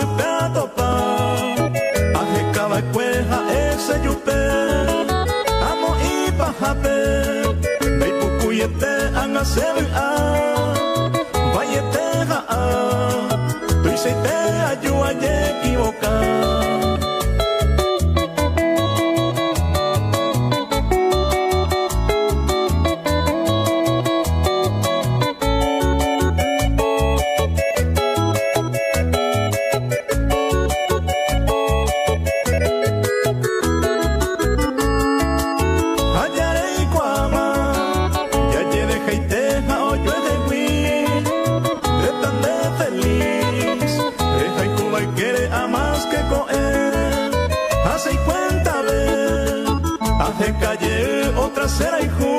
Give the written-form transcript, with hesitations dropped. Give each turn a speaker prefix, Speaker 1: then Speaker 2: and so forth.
Speaker 1: Vy'apýpe atopa, ahekava'ekue ha'e che jupe. Amo ipahápe, ndaipukuiete ág̃a che vy'a. Vaiete ha'a, tuichaite aju ajekivoka. Ha jareikuaáma, jajerejaite ha ojuehegui, heta nde feliz, rehayhuvaykére amáske ko'ẽ, ha seikuentave, aheka jey otra che rayhu.